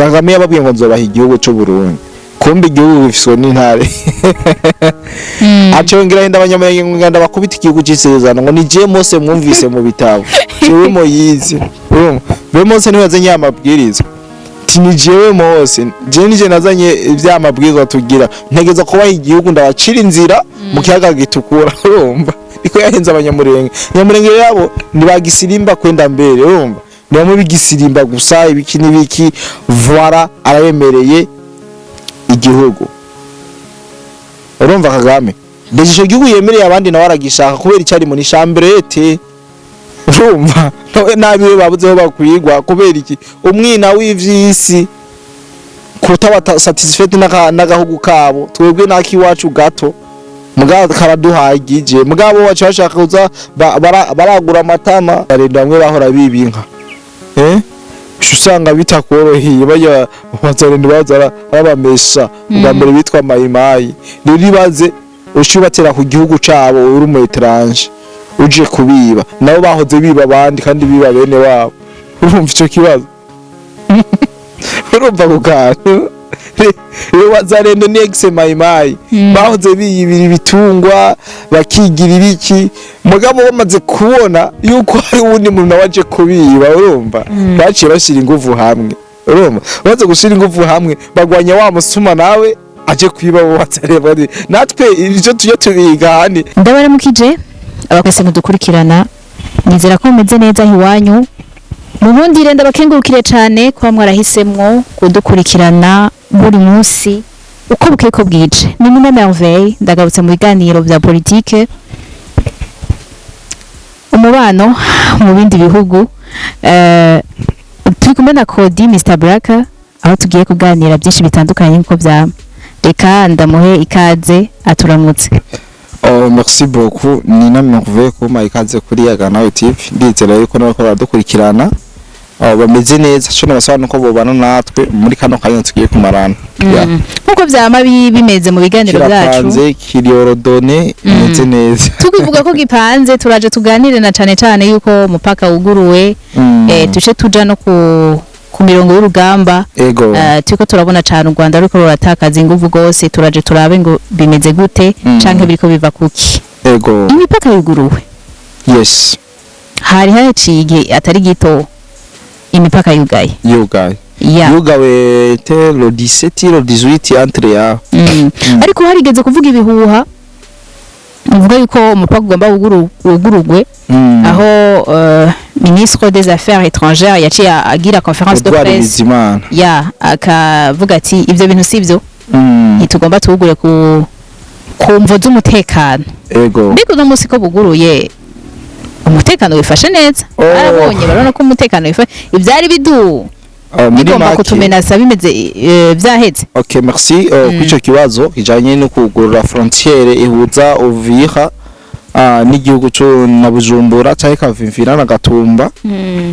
Kagame yababwiye ngo nzobaha igihugu c'u Burundi, kumbe igihugu gifiswe n'intare. Acongera yenda Abanyamurenge ngo nganda bakubita igihugu c'isezerano, ngo ni je Mose mwumvise mu bitabo, jewe Moyize. Urumva, be Mose niwe yazanye ya mabwirizwa, ati ni jewe Mose, je nije nazanye ivya mabwirizwa, tugira ntegeza kubaha igihugu, ndabacira inzira mu kiyaga gitukura. Urumva, niko yahenze Abanyamurenge. Abanyamurenge yabo ntibagisirimba kwenda mbere. Urumva, ni bamwe b'igisirimba gusa, ibiki n'ibiki. Voilà, arabemereye igihugu. Urumva, Kagame déjà ico gihugu yemereye abandi nawe aragishaka, kubera icari muri chambrette. Urumva, nawe nabiwe babuzeho bakwigwa. Kubera iki? Umwina w'ivyisi, kutaba satisfait n'agahugu kabo. Twebwe n'akiwacu gato mugabo karaduhagije, mugabo wacu bashaka kuza baragura amatama, barenda bamwe bahora biba inka, usanga bitakoroheye. Bajya bazarenda baza arabamesha ubwa mbere bitwa Mayimayi. Rero ibaze ucibatera ku gihugu cabo, uri umu étranger uje kubiba, nabo bahoze biba abandi kandi biba bene wabo. Urumva ico kibazo? Urumva ku kantu rero, Wazalendo ni ex Mayimayi, bahoze biyibira ibitungwa, bakigira ibiki, mugabo bamaze kubona yuko hari uwundi muntu nawe aje kubiba, urumva baciye bashyira inguvu hamwe. Urumva, bamaze gushyira inguvu hamwe, bagwanya wa musuma nawe aje kwiba. Bo Wazalendo, natwe ivyo tujye tubiga hani. Ndabaramukije abakwese mudukurikirana, nizera ko mumeze neza aho iwanyu. Mu nkundire ndabakengurukire cyane kuba mwarahisemwo kudukurikirana buri munsi uko bukeye ko bwije. Ni Nina Merveille, ndagarutse mu biganiro vya politike, umubano mu bindi bihugu. Turi kumwe na Cody Mr Black, aho tugiye kuganira byinshi bitandukanye nkuko vyama. Reka ndamuhe ikaze aturamutse. Oh, merci beaucoup Nina Merveille kumpa ikaze kuri Yaga Nawe TV. Ndizera yuko nabo baradukurikirana, oh, bameze neza. Cyo nabasaba nuko bobana natwe muri kano kanya tugiye kumarana. Yeah. Nkuko vyama bimeze mu biganiro byacu. Kirapanze, kiri ordonné, imeze neza. Tukivuga ko gipanze, turaje tuganire na cane cane yuko umupaka wuguruwe, tuce tuja no ku mirongo y'urugamba. Turiko turabona cane u Rwanda ruriko ruratakaza inguvu gose. Turaje turabe ngo bimeze gute, canke biriko biva kuki. Imipaka yuguruwe. Hari haciye igihe atari gito imipaka yugaye. Yugaye. Yugawe te le 17, le 18, entre ya. Ariko harigeze kuvuga ibihuha uvuga yuko umupaka ugomba wugurugwe, aho ministre des Affaires étrangères yaciye agira conférence de Edouard presse. Bizimana. Ya, akavuga ati ivyo bintu sivyo, ntitugomba tuwugure ku mvo z'umutekano. Mbega uno munsi ko buguruye, umutekano wifashe neza? Oh. Barabonye, barabona ko umutekano wifashe, ivyari bidu Oh, muri bigomba kutumenasa bimeze vyaheze. Ok, merci kuri ico kibazo kijanye no kugurura frontière ihuza Uvira n'igihugu co na Bujumbura, canke Kavimvira na Gatumba,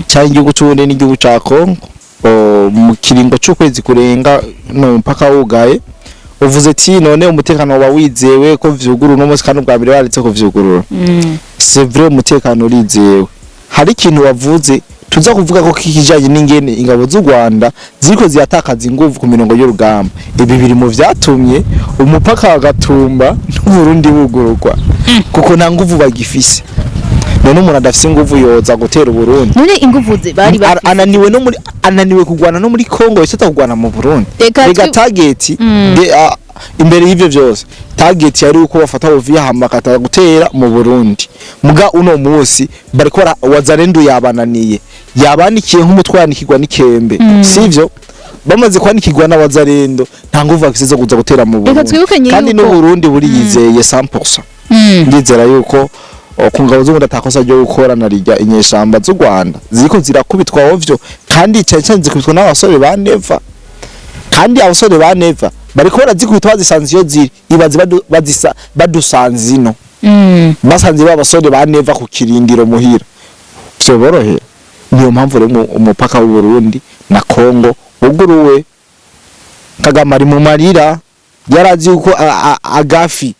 canke igihugu c'Uburundi n'igihugu ca Congo. Oh, mu kiringo c'ukwezi kurenga no mpaka wugaye, uvuze ati none umutekano waba wizewe ko vyugurura uno munsi, kandi ubwa mbere baretse kuvyugurura? C'est vrai, umutekano urizewe. Hari ikintu wavuze tuza kuvuga ko kikijanye n'ingene ingabo z'u Rwanda ziriko ziratakaza inguvu ku mirongo y'urugamba. Ibi biri mu vyatumye umupaka wa Gatumba n'Uburundi bugururwa, kuko nta nguvu bagifise. None umuntu adafise inguvu yoza gutera Uburundi? None inguvu bari bafise? Ananiwe no muri, ananiwe kugwana no muri Congo, yose kugwana mu Burundi. Reka Rega target imbere y'ivyo vyose, target yari uko bafata Uvira hama bakataza gutera mu Burundi. Muga uno munsi bariko Wazalendo yabananiye, yabanikiye nk'umutwe yanikirwa n'ikembe. Sivyo? Bamaze kwanikirwa na Wazalendo, nta nguvu bafise zo kuza gutera mu Reka Burundi. twibukanye Kandi yuko n'u Burundi buriyizeye 100%. Ndizera yuko ku ngabo z'Uburundi atakosa ryo gukora na rirya inyeshamba z'u Rwanda ziriko zirakubitwa ovyo, kandi cyane cyane zikubitwa n'abasore ba Neva. Kandi abasore ba Neva bariko barazikubita bazisanze iyo ziri. Ibaze bazisa badusanze ino, basanze ba basore ba Neva ku kirindiro muhira, vyoborohera? Niyo mpamvu rero umupaka w'u Burundi na Congo wuguruwe. Kagame ari mu marira, yarazi yuko agafi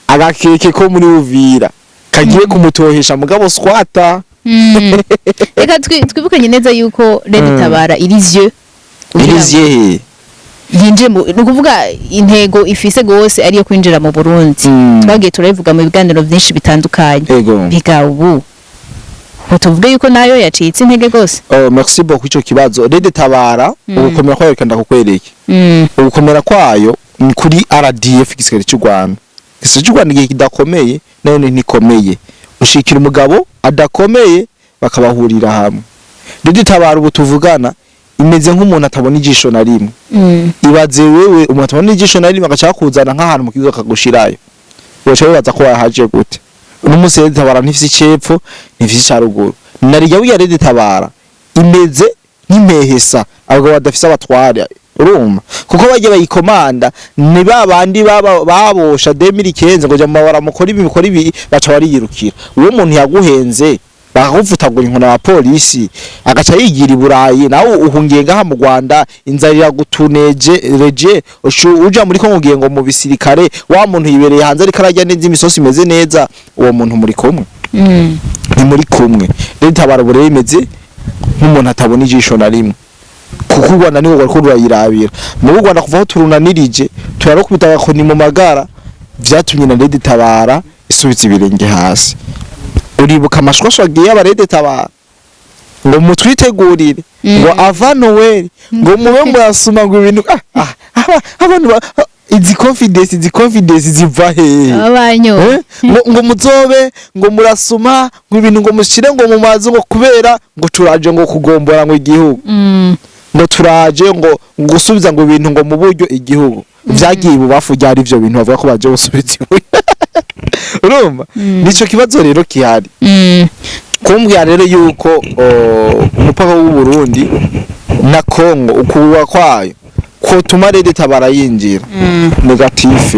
agakeke ko muri Uvira kagiye kumutohesha, mugabo swata. Reka twibukanye neza yuko Red Tabara iri yeux Kugira ngo Iriziye he? Yinjire mu, ni ukuvuga intego ifise gose ariyo kwinjira mu Burundi. Twagiye turabivuga mu biganiro byinshi bitandukanye. Biga ubu tuvuge yuko nayo yacitse intege gose? Oh, merci beaucoup ico kibazo. RED Tabara, ugukomera kwayo, reka ndakukwereke. Ugukomera kwayo ni kuri RDF, igisirikare cy'u Rwanda. Igisirikare cy'u Rwanda igihe kidakomeye, nayo ntikomeye. Ushikira umugabo adakomeye, bakabahurira hamwe. RED Tabara ubu tuvugana imeze nk'umuntu atabona ijisho na rimwe. Ibaze wewe, umuntu atabona ijisho na rimwe agaca kuzana nk'ahantu mu kibuga akagushirayo, woca wibaza ko wahaje gute? Uno munsi RED Tabara ntifise icepfo, ntifise icaruguru. Narirya burya RED Tabara imeze nk'impehesa, abagabo badafise abatware. Urumva, kuko bajya bayikomanda ni ba bandi baba babosha 2015 ngo jya mu mabara, mukora ibi, mukora ibi, baca bariyirukira. Uwo muntu yaguhenze, bakagufutagura inkona wa polisi, agaca yigira i Burayi, nawe uhungiye ngaha mu Rwanda, inzara iragutuneje reje, uja muri Kongo ugiye ngo mu bisirikare. Wa muntu yibereye hanze ariko ararya neza, imisosi imeze neza. Uwo muntu muri kumwe? Ni muri kumwe. RED Tabara ubu rero imeze nk'umuntu atabona ijisho na rimwe, kuko u Rwanda niwo rwariko rurayirabira. Mu Rwanda kuva aho turunanirije, turarukubita agakoni mu magara, vyatumye na RED Tabara isubiza ibirenge hasi. Uribuka amashwasho agiye aba RED Tabara ngo mutwitegurire, ngo avant Noël, ngo mube murasuma, ngo ibintu abantu izi confidence ziva hehe? Abanyo. Eh? Ngo muzobe ngo murasuma, ngo ibintu ngo mushire ngo mu mazu, ngo kubera ngo turaje ngo kugombora ngo igihugu, ngo turaje ngo gusubiza ngo ibintu ngo mu buryo igihugu vyagiye ibubafu. Ryari ivyo bintu bavuga ko baje gusubiza iburyo? Urumva, nico kibazo rero kihari. Kumbwira rero yuko umupaka w'u Burundi na Kongo, ukuba kwayo kotuma RED Tabara yinjira, négatif.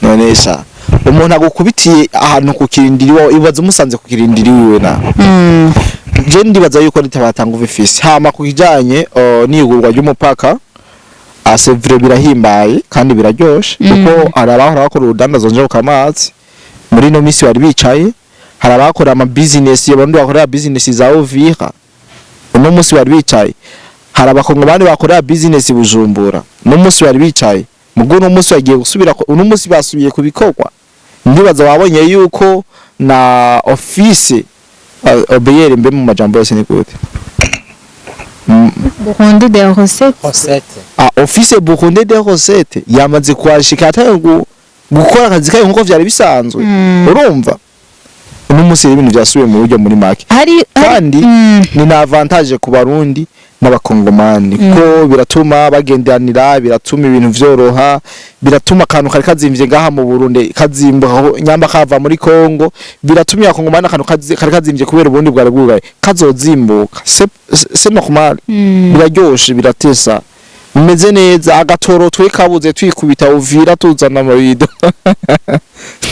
None sha umuntu agukubitiye ahantu ku kirindiri iwawe, ibaze umusanze ku kirindiri wiwe na je ndibaza yuko RED Tabara atanga ifisi. Hama ku kijanye n'iyugurwa ry'umupaka, c'est vrai, birahimbaye kandi biraryoshe, kuko hari abahora bakora urudandazo nje amazi, muri ino minsi bari bicaye. Hari abakora ama business, abandi bakorera business za Uvira, uno munsi bari bicaye. Hari abakongomani bakorera business Bujumbura, uno munsi bari bicaye. Mugo uno munsi bagiye gusubira uno munsi basubiye ku bikorwa. Ndibaza wabonye yuko na office OBR, mbe mu majambo yose ni gute? Burundi des recettes. Recette. Ah, Office burundais des recettes yamaze kuhashika, ataye gukora akazi kayo nkuko vyari bisanzwe. Urumva, uno munsi rero ibintu vyasubiye mu buryo muri make. Hari Kandi ni na avantage ku Barundi n'Abakongomani, kuko biratuma bagenderanira, biratuma ibintu vyoroha, biratuma akantu kari kazimvye ngaha mu Burundi kazimbuka nyamba kava muri Kongo, biratuma Abakongomani akantu kari kazimvye kubera ubundi bwari bwugaye kazozimbuka. C'est normal. Biraryoshe, biratesa, bimeze neza. Agatoro twe kabuze, twikubita Uvira tuzana amabido.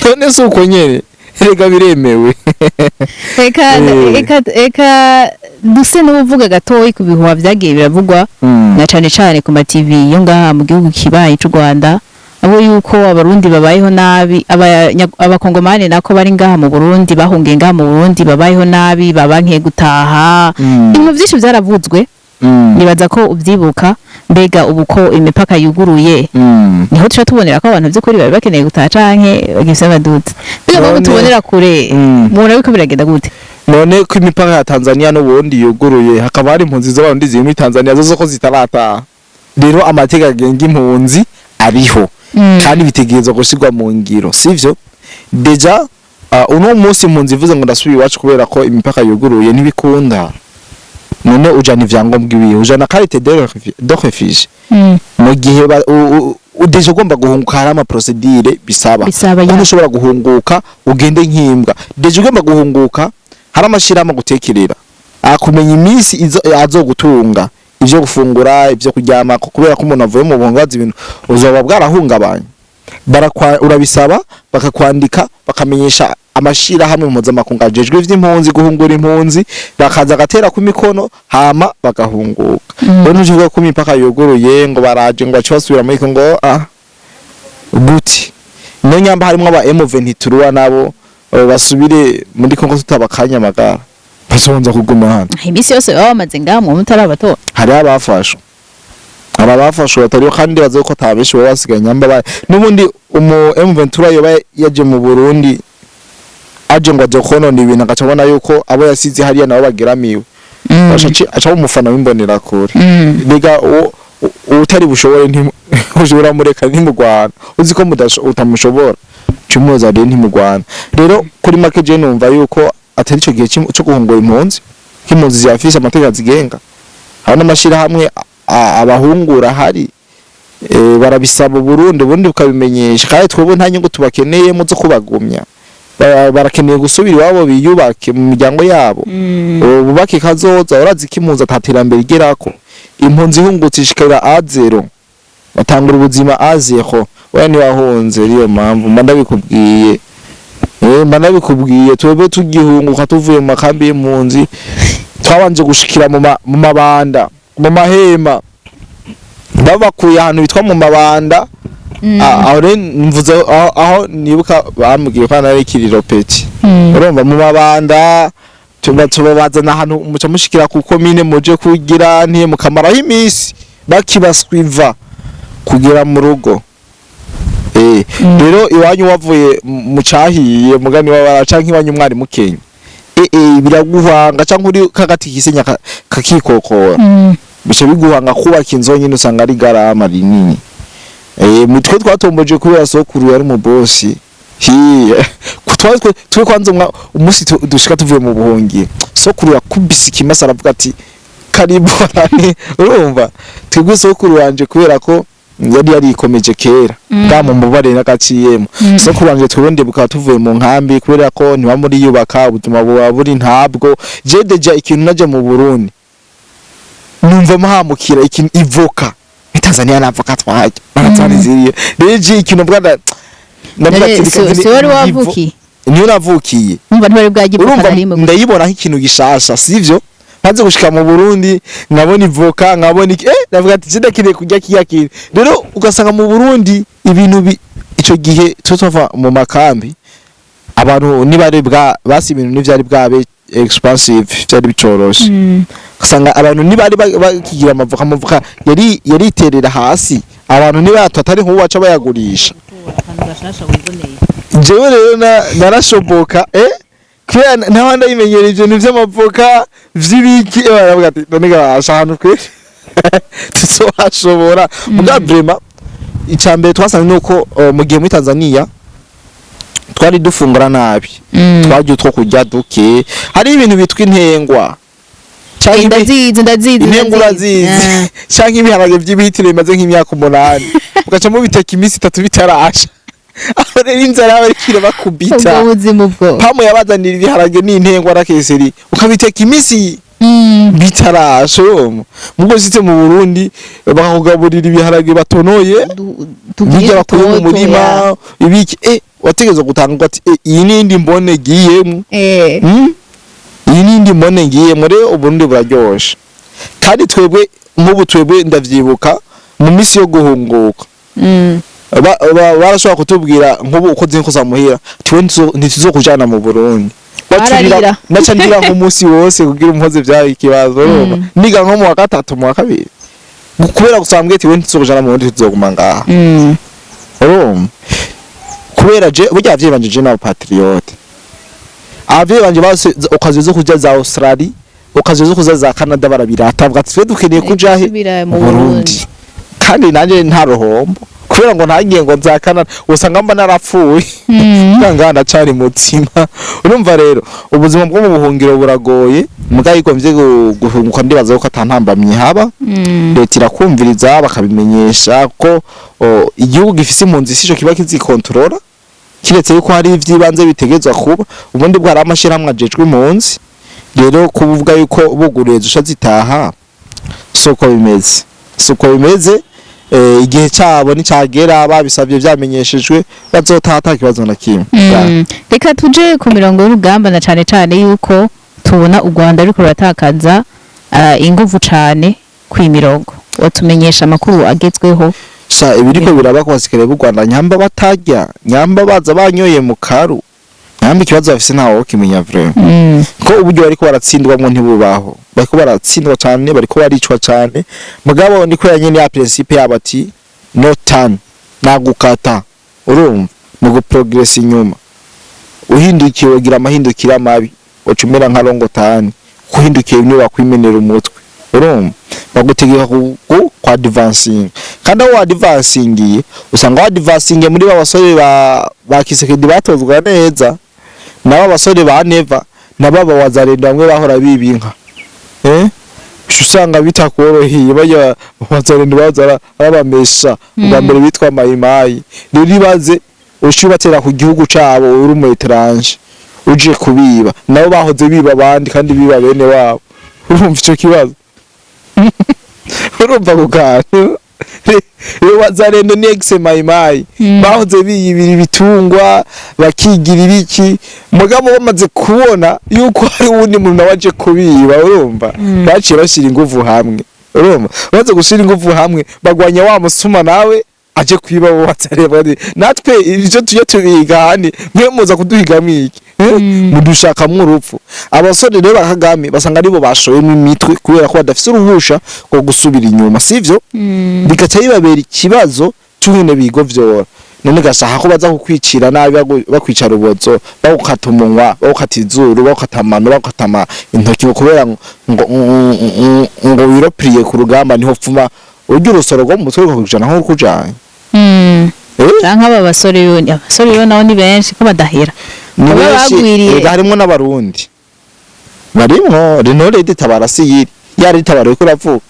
None si uko nyene? Erega biremewe. Reka reka duse n'ubuvuga gatoyi ku bihuha vyagiye biravugwa, na cane cane ku ma TV yo ngaha mu gihugu kibaye c'u Rwanda, abo yuko Abarundi babayeho nabi, Abakongomani nako bari ngaha mu Burundi, bahungiye ngaha mu Burundi, babayeho nabi, babankiye gutaha. Ibintu vyinshi vyaravuzwe. Nibaza ko uvyibuka. Mbega ubu ko imipaka yuguruye, niho tuca tubonera ko abantu vy'ukuri bari bakeneye gutaha, canke bagifise abaduza? Mbega bo tubonera kure, mubona biriko biragenda gute? None ko imipaka ya Tanzania n'Uburundi yuguruye, hakaba hari impunzi z'Abarundi ziri muri Tanzania zo ko zitarataha, rero amategeko agenga impunzi ariho kandi bitegerezwa gushirwa mu ngiro, sivyo? Déjà uno munsi impunzi ivuze ngo ndasubiye iwacu kubera ko imipaka yuguruye, ntibikunda. None ujana ivyangombwa ibihe? Ujana carte de réfugié? Mu gihe déjà ugomba guhunguka, hari ama procédure bisaba. Bisaba, ya. Kuko ushobora guhunguka ugende nk'imbwa. Déjà ugomba guhunguka, hari amashirahamwe agutekerera, akumenya iminsi azogutunga, ivyo gufungura, ivyo kuryama, kubera ko umuntu avuye mu buhungazi, ibintu uzoba bwarahungabanye. Urabisaba, bakakwandika, bakamenyesha amashirahamwe mpuzamakungu ajejwe ivy'impunzi guhungura impunzi, bakaza agatera ku mikono, hama bagahunguka. Rero ntuvuga ko imipaka yuguruye ngo baraje ngo bace basubira muri Kongo. Gute no nyamba harimwo aba M23, nabo basubire muri Kongo tutabakanya amagara, bazobanza kuguma hano? Iminsi yose baba bamaze ngaha mu mutari abatora. Hariho abafashwe. Hari abafashwe batariho, kandi bazi ko ata benshi baba basigaye. Nyamba n'ubundi umu M23 yoba yaje mu Burundi, aje ngo aje konona ibintu, agaca abona yuko abo yasize hariya nabo bageramiwe, aca umufana w'imbonerakure. Biga utari bushobore, ntiushobora mureka, ntimugwana. Uzi ko utamushobora, cumuza rero, ntimugwana. Rero kuri make, je numva yuko atari ico gihe co guhungura impunzi, ko impunzi ziyafise amategeko azigenga, hari n'amashirahamwe abahungura ahari. Barabisaba Burundi, Burundi bukabimenyesha, kandi twebwe nta nyungu tubakeneyemo zo kubagumya. Barakeneye gusubira iwabo, biyubake mu miryango yabo, bubake kazoza. Urazi ko impunzi ataterambere igerako. Impunzi ihungutse ishikira à zéro, batangura ubuzima à zéro. Oya, ntiwahunze, niyo mpamvu mba ndabikubwiye. Mba ndabikubwiye. Twebwe tugihunguka, tuvuye mu makambi y'impunzi, twabanje gushikira mu mabanda, mu mahema. Babakuye ahantu bitwa mu mabanda. Aho rero mvuze aho nibuka bambwiye ko nari kiriro petit. Urumva, mu mabanda tuba tubabazana ahantu muca mushikira ku komine, muje kugira ntiye mukamaraho iminsi bakibaswiva kugera mu rugo. Rero iwanyu wavuye mu cahiye, mugani wabara, canke iwanyu mwari mukenye, biraguhanga, canke uri kagati kisenya kakikokora, bica biguhanga kubaka inzu nyine, usanga ari garama rinini. Mutwe twatomboje kubera sokuru yari mu bosi hiye. Twe kwanza umunsi dushika tuvuye mu buhungiro, sokuru yakubise ikimasa, aravuga ati: "Karibu." Urumva, twebwe sokuru wanje, kubera ko yari yarikomeje kera, bwa mu mubare n'agaciyemo, sokuru wanje, twebwe ndibuka tuvuye mu nkambi, kubera ko ntiba muri yubaka, ubuzima buba buri ntabwo. Je déjà ikintu naje mu Burundi numva muhamukira ikintu ivoka. Muri Tanzania nta voka twarya, baratwariziriye. Rero je ikintu bwa ndavuga ati reka Si wari wavukiye? Niyo navukiye. Umva, ntibari bwagiye Urumva, na rimwe gusa. Ndayibona nk'ikintu gishasha, sivyo? Maze gushika mu Burundi nkabona ivoka, nkabona iki, ndavuga ati je ndakeneye kurya kiya kintu. Rero ugasanga mu Burundi ibintu ico gihe twe tuva mu makambi, abantu nibari bwa basi, ibintu ntivyari bwabe expensive, vyari bicoroshe. Usanga abantu nibari bakigira amavoka, amavoka yari yariterera hasi, abantu nibato atari nk'ubu baca bayagurisha. Jewe rero narashoboka, kubera ntawa ndayimenyera ibintu vy'amavoka vy'ibiki, baravuga ati: "None gabasha ahantu kwe tuzohashobora?" Muga vraiment, icambere twasanze nuko mu gihe muri Tanzania twari dufungura nabi, twarya utwo kurya duke. Hari ibintu bitwa intengwa canke Ndazizi, ndazizi. Intengwa. Ndazizi. Urazizi? Canke ibiharage vy'ibihitire bimaze nk'imyaka 8, ugaca mubiteka iminsi 3 bitarasha. Aho rero inzara yaba iriko irabakubita. Ubwo buzima ubwo. Pamu yabazanira ibiharage n'intengwa rakeseri, ukabiteka iminsi bitarasha. Urumva, mugo ushitse mu Burundi bakakugaburira ibiharage batonoye, tugiye birya bakuye mu dutoto, murima, ya. ibiki, wategerezwa gutanga ati: "Iyi nindi mbone giyemwo." Iyi nindi mbone ngiyemwo. Rero Uburundi buraryoshe, kandi twebwe nk'ubu, twebwe ndavyibuka mu misi yo guhunguka, barashobora kutubwira nk'ubu uko zinko za muhira, tiwe ntituzokujana mu Burundi. Bararira. Naca ndira nk'umunsi wose kugira umpoze, vyari ikibazo. Urumva, niga nko mu wa gatatu, mu wa kabiri, kubera gusa mbwiye tiwe ntituzokujana mu Burundi, tuzoguma ngaha. Urumva, kubera je burya abavyeyi banje, je n'aba patriote, abavyeyi banje bose okaziyo zo kuja za Australie, okaziyo zo kuja za Canada, barabirata, bavuga ati: "Twe dukeneye kuja he?" Gusubira mu Burundi. Burundi. Kandi nanje nta ruhombo, kubera ngo ntagiye ngo nza Canada, usanga mba narapfuye. Ngaha ndacari muzima. Urumva rero, ubuzima bwo mu buhungiro buragoye, muga yigomvye guhunguka, ndibaza ko atantambamye haba. Leta irakumviriza, bakabimenyesha ko igihugu gifise impunzi sico kiba kizikontorora, kiretse yuko hari ivy'ibanze bitegerezwa kuba. Ubundi bwo hari amashirahamwe ajejwe impunzi. Rero kuvuga yuko buguruye zisha zitaha, soko bimeze, siko bimeze. Igihe cabo nicagera, babisavye, vyamenyeshejwe, bazotaha ata kibazo na kimwe. Reka tuje ku mirongo y'urugamba, na cane cane yuko tubona u Rwanda ruriko ruratakaza inguvu cane kw'imirongo. Watumenyesha amakuru agezweho? Sha, ibiriko biraba ku basirikare b'u Rwanda, nyamba batarya, nyamba baza banyoye mu karu, Nambi ikibazo bafise ntawe wokimenya vraiment, ko uburyo bariko baratsindwamwo ntibubaho. Bariko baratsindwa cane, bariko baricwa cane, mugabo niko ya nyene ya principe yabo ati no turn, nagukata. Urumva mu guprogress inyuma, uhindukiye ugira amahindukira mabi, uca umera nka rongotani, kuhindukiye niwe wakwimenera umutwe. Urumva bagutegeka ku advancing, kandi aho advancingiye usanga advancingiye muri ba basore ba Kisekedi batozwa neza, nabo basore ba Neva, nabo aba Wazalendo bamwe bahora biba inka, usanga bitakoroheye. Bajya Wazalendo baza arabamesha ubwa mbere bitwa Mayimayi. Rero ibaze uciye ubatera ku gihugu cabo, uri umu étranger uje kubiba, nabo bahoze biba abandi kandi biba bene wabo. Urumva ico kibazo? Urumva ako kantu? Rero Wazalendo ni ex Mayimayi, bahoze biyibira ibitungwa, bakigira ibiki, mugabo bamaze kubona yuko hari uwundi muntu nawe aje kubiba, urumva baciye bashyira inguvu hamwe. Urumva bamaze gushyira inguvu hamwe, bagwanya wa musuma nawe aje kwiba. Bo Wazalendo, natwe ivyo tujye tubiga hani, mwe muza kuduhigamwo iki? Eh? Mudushakamwo urupfu. Abasore rero ba Kagame basanga aribo bashoyemo imitwe kubera ko badafise uruhusha rwo gusubira inyuma, sivyo? Bigaca bibabera ikibazo c'ingene bigovyora. None gashaka ko baza kukwicira nabi, bakwica rubozo, bagukata umunwa, bagukata izuru, bagukata amano, bagukata intoki, ngo kubera ngo wiropriye ku rugamba, niho pfuma urya urusoro rwo mu mutwe rukakujana nko kujanye. Eh? Canke aba basore yo, abasore yo nabo ni benshi ko badahera. Ni Baba benshi. bagwiriye. Erega harimwo n'Abarundi barimwo. Rino Red Tabara si yiri ya Red Tabara uriko uravuga,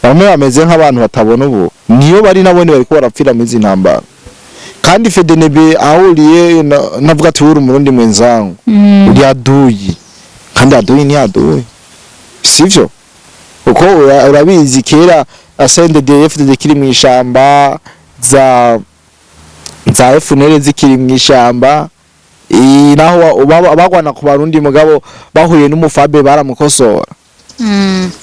bamwe bameze nk'abantu batabona ubu, niyo bari nabone bariko barapfira muri izi ntambara. Kandi FDNB ahuriye navuga ati uri Umurundi mwenzangu, uri aduyi, kandi aduyi ni aduyi, sivyo? Kuko urabizi kera CNDD FDD kiri mu ishamba, za FNL zikiri mu ishamba, naho bagwana ku Barundi, mugabo bahuye n'umufabe baramukosora.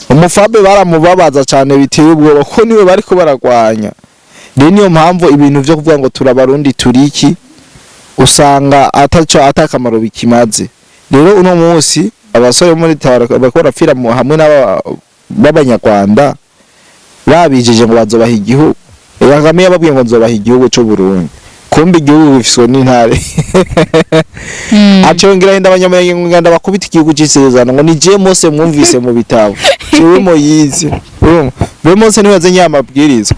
Umufabe baramubabaza cyane biteye ubwoba, ko niwe bariko baragwanya. Rero niyo mpamvu ibintu vyo kuvuga ngo turabarundi turiki, usanga ataco atakamaro bikimaze. Rero uno munsi abasore bo muri Tabara bariko barapfira hamwe n'aba b'Abanyarwanda babijeje ngo bazobaha igihugu. Kagame yababwiye ngo nzobaha igihugu c'u Burundi, kumbe igihugu gifiswe n'intare. Acongera yenda Abanyamurenge bakubita igihugu c'isezerano, ngo ni je Mose mwumvise mu bitabo, jewe Moyize. Urumva be Mose niwe yazanye amabwirizwa,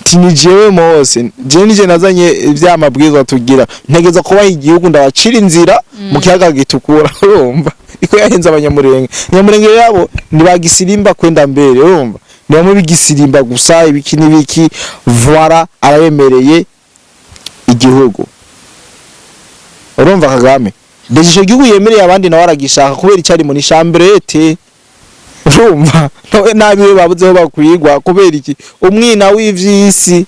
ati ni jewe Mose, je nije nazanye ivy'amabwirizwa tugira, ntegeza kubaha igihugu, ndabacira inzira mu kiyaga gitukura. Urumva niko yahenze Abanyamurenge. Abanyamurenge yabo ni bagisirimba kwenda mbere, urumva ni bamwe b'igisirimba gusa, ibiki n'ibiki. Voilà, arabemereye igihugu. Urumva Kagame déjà ico gihugu yemereye abandi nawe aragishaka, kubera icari muri chambrette. Urumva nawe nabiwe babuzeho bakwigwa kubera iki? Umwina w'ivyisi,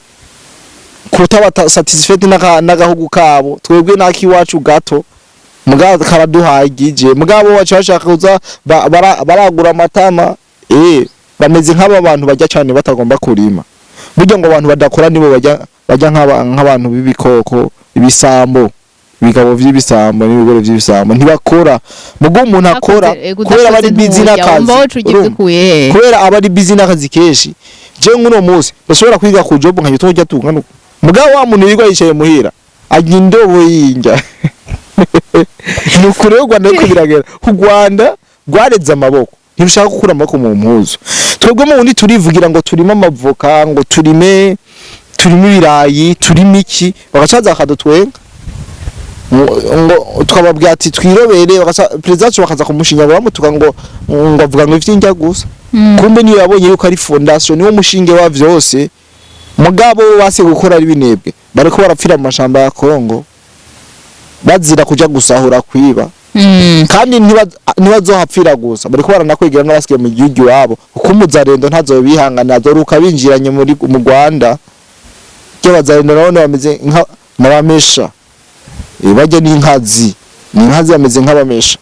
kutaba satisfait n'agahugu kabo. Twebwe nakiwacu gato mugabo karaduhagije, mugabo wacu bashaka kuza baragura amatama. Bameze nk'aba bantu barya cyane batagomba kurima. Burya ngo abantu badakora nibo bajya nk'abantu b'ibikoko, ibisambo, ibigabo vy'ibisambo n'ibigore vy'ibisambo, ntibakora. Mugo umuntu akora kubera bari busy n'akazi. Urumva? Kubera aba ari busy n'akazi kenshi. Je nk'uno munsi ndashobora kwiga ku job nkajya tujya tungana, mugabo wa muntu yirirwa yicaye muhira arya indobo y'indya. Ni ukuri, u Rwanda ariko biragera, u Rwanda rwareze amaboko, ntirushaka gukura amaboko mu mpuzu. Twebwe mu wundi turivugira ngo turime amavoka, ngo turime ibirayi, turime iki, bagacaza bakadutwenga, ngo twababwira ati twirobere, bagaca perezida wacu bakaza kumushinya, ngo bamutuka ngo avuga ngo ivy'indya gusa. Kumbe niyo yabonye yuko ari fondation, niwo mushinge wa vyose. Mugabo base gukora ari binebwe, bariko barapfira mu mashamba ya Kongo bazira kuja gusahura, kwiba. Kandi ntibazohapfira gusa, bariko baranakwegera n'abasigaye mu gihugu iwabo, kuko umuzarendo ntazobihangana, azoruka binjiranye muri mu Rwanda. Ry'abazarendo nabone bameze n'abamesha. Barya n'inkazi, ni inkazi, bameze nk'abamesha.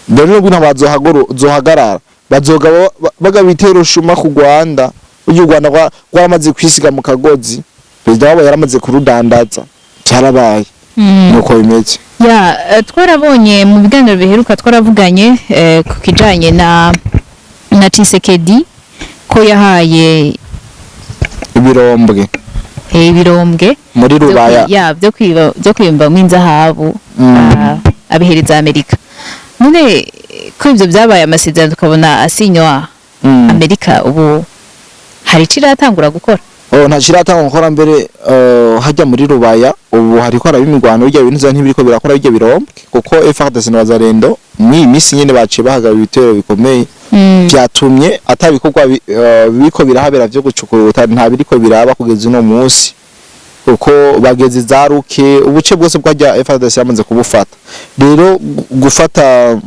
Rero nubwo ntabazohagarara, bazoga bagaba ibitero shuma ku Rwanda. Burya u Rwanda rwaramaze kwisiga mu kagozi, perezida wabo yaramaze kurudandaza, cyarabaye. Nuko bimeze. Ya, twarabonye mu biganiro biheruka, twaravuganye ku kijanye na Tshisekedi ko yahaye ibirombwe ibirombwe muri byo Rubaya. Ya, byo kwimbamwo inzahabu, abihereza Amerika. None ko ivyo byabaye amasezerano, tukabona asinywa, Amerika ubu hari ico iratangura gukora? Oh, nta kiratanga gukora mbere. Hajya muri Rubaya ubu hariko haraba imigwano. Bijya bintu ntibiriko birakora bijya birombwe, kuko FARDC na Wazalendo mw'iyi minsi nyene baciye bahagaba ibitero bikomeye, byatumye atabikorwa biriko birahabera vyo gucukura ubutare, nta biriko biraba kugeza uno munsi, kuko bageze za Ruke, ubuce bwose bwajya FARDC yamaze kubufata. Rero gufata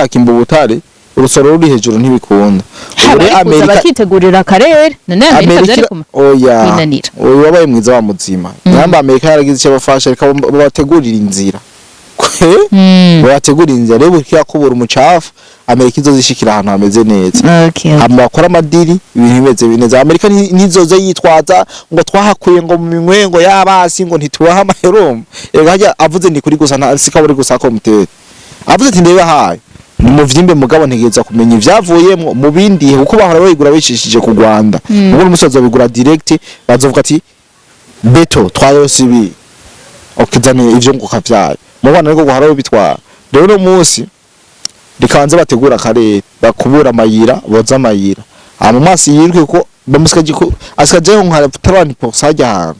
kimba ubutare urusoro ruri hejuru ntibikunda. Ubu rero bari kuza bakitegurira akarere. None Amerika Amerika byari kuma oya kwinanira. Oya, wabaye mwiza wa muzima. Nyamba Amerika yaragize icyo bafasha, reka babategurira inzira. Babategurira inzira rero, kubura umucafu, Amerika izozishikira ahantu hameze neza. Hama bakora amadiri, ibintu bimeze neza. Amerika ntizoze yitwaza ngo twahakuye ngo mu minwe ngo y'abasi, ngo ntitubaha amahero. Ega hajya avuze ni kuri gusa, nta sika buri gusa ko mutera avuze ati ndabahaye ni muvyimbe, mugabo ntegereza kumenya ivyavuyemwo mu bindi, kuko bahora bayigura bicishije ku Rwanda. Ubu n'umusozi bazobigura direct, bazovuga ati beto twarose ibi, okizane ivyo ngo kavyaye mu Rwanda niko guhora bitwara. Rero uno munsi rikabanza bategura akarere, bakubura amayira, boza amayira, hama amaso yiruke, kuko bamusikaje ko asikaje nka 30% hajya ahantu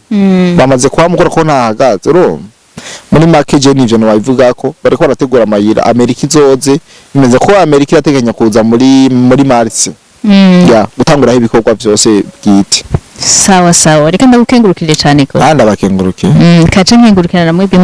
bamaze kuhamukora ko ntahagaze. Urumva muri make je nivyo nobabivuga ko bariko barategura amayira, Amerika izoze bimeze ko Amerika irateganya kuza muri mars ya gutanguraho ibikorwa vyose bwite. Sawa sawa, reka ndagukengurukire cyane ko Kandi abakengurukiye. Kace nkengurukira na mwebwe.